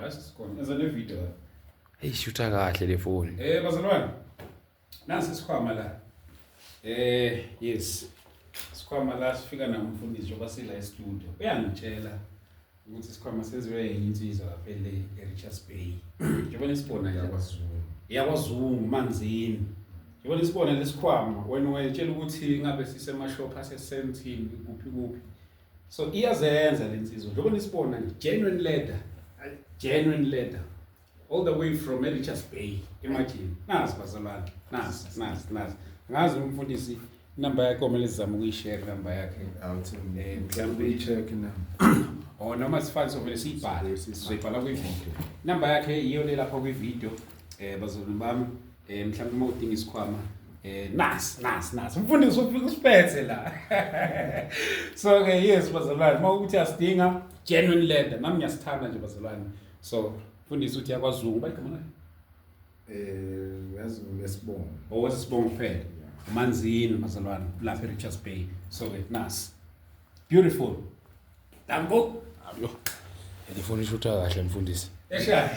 Right, sikhona. Enza ne video la. Hey, shutha kahle le phone. Bazalwane. Nasi isikhwama la. Yes. Isikhwama la sifika namfundisi njengoba sila e-studio. Uyangitshela ukuthi isikhwama senziwe yenye insizwa lapha le e-Richards Bay. Njengoba nisibona nje YakwaZungu. YakwaZungu, Manzini. Njengoba nisibona lesikhwama, wena wayetshela ukuthi ngabe sisemashop aseSandton, kuphi kuphi. So iyazenza lensizwa. Njengoba nisibona nje, genuine leather. Genuine leather. All the way from Richards Bay. Imagine. Nazi bazalwane. Nazi, nazi, nazi. Ngazi umfundisi inamba yakhe, omele sizame ukuyishare inamba yakhe. Awuthi Mhlawumbe- uyi-check na. Or noma sifane sovele siyibhale. Sizoyibhala kwivideo. Inamba yakhe iyo le lapha kwivideo. Bazalwane bami, mhlawumbe uma udinga isikhwama, nasi nasi nasi. Umfundisi ufika usiphethe la. So ke yes bazalwane, uma ukuthi asidinga genuine leather, nami ngiyasithanda nje bazalwane. So mfundisi uthi yakwaZungu, bayigama lakhe. Uyazi lesibongo. Owesibongo kuphela. Manzini bazalwane, lapha eRichards Bay. So ke nasi. Beautiful. Danko. Yo. Le phone ishutha kahle, mfundisi. Eshaya.